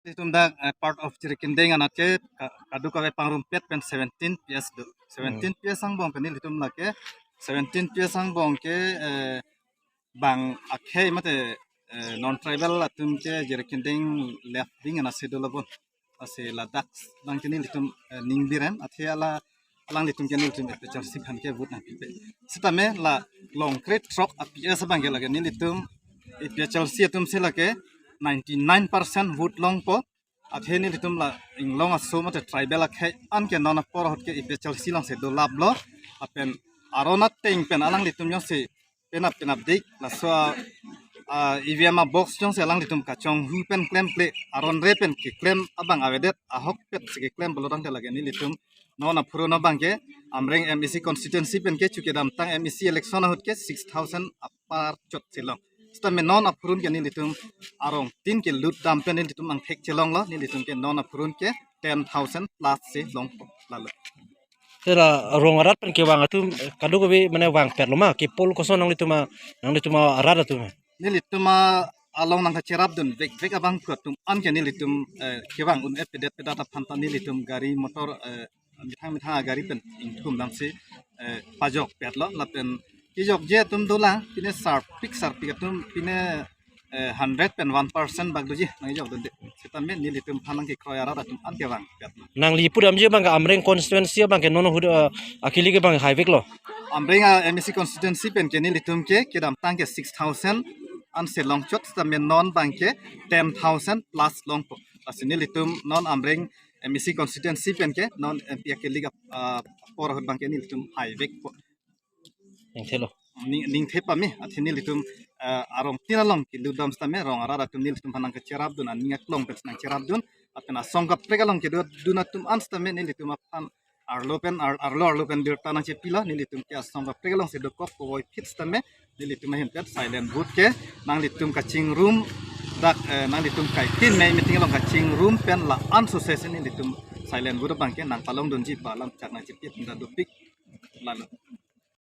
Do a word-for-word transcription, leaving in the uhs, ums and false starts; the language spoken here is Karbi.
Itum dak, eh, part of Jirikindeng anat ke ka-, kadokave pangrumpet pen seventeen P S do. Seventeen P S angbong pen nelitum lake, seventeen P S angbong ke, eh, bang akhei mate, eh, non tribal atum ke Jirikindeng left wing anat si dolo bon. Lasi ladak bang ke nelitum, eh, ning biren athe ala alanglitum ke nelitum A P H L C aphan ke vote nangpipe. Sitame la longkre throk a P S abang ke lake nelitum A P H L C atum si lake ninety nine percent vote longpo. Athe nelitum la inglong aso mate tribal akhei an ke non apor ahut ke A P H L C along si dolaplo. Lapen aron ateng pen alanglitum jongsi penap penapdik laso a, a, E V M a box jongsi alanglitum kachonghu pen klemkle, aron re pen keklem abang avedet, ahokpet si keklem pulo tangte lake nelitum non aphurun abang ke Amreng M A C constituency pen ke chu kedamtang M A C election ahut ke six thousand apar chot si long. Sitame non aphurun ke nelitum arongtin kelut dam pen nelitum angthek chelonglo, nelitum ke non aphurun ke ten thousand plus si longpo lalo. Tela rong arat pen kevang atum, eh, kadokave mane vangpetlo ma, ke poll koson nanglitum a, nanglitum arat atum a? Nelitum along nangkacherapdun vekvek abangphu atum an ke nelitum, eh, kevang un-e pedet pedat aphan ta nelitum gari motor, eh, methang methang agari pen ingthum damsi, eh, pajokpetlo lapen kejokje atum dolang, pine sarpik sarpik atum pine, eh, hundred pen one percent bak doji nangjokdunde. Sitame nelitum aphan nangkekroi arat atum an kevangpetlo. Nangli pudamji abang ke Amreng constituency abang ke non ahut, eh, akili ke abang haiveklo? Amreng a M A C constituency pen ke nelitum ke kedamtang ke six thousand an si longchot, sitame non abang ke ten thousand plus longpo. Lasi nelitum non Amreng M A C constituency pen ke non M P akili ke, ah, apor ahut abang ke nelitum haivekpo. Ningthelo. Ning, ningthe pame, athe nelitum, eh, arongtin along kelut dam sitame rong arat atum nelitum aphan nangkacherapdun, aning aklong pen nangcherapdun, lapen asong kaprek along kedodun atum an sitame nelitum aphan arlo pen ar-, arlo arlo pen birta nangchepilo, nelitum ke asong kaprek along si dokok puvoiphit sitame nelitum ahin pen silent vote ke nanglitum kachingrum dak, eh, nanglitum kaitin me meeting along kachingrum pen la-an sose si nelitum silent vote abang ke nangpalongdunji pu alam chak nangchepit da dopik lalo.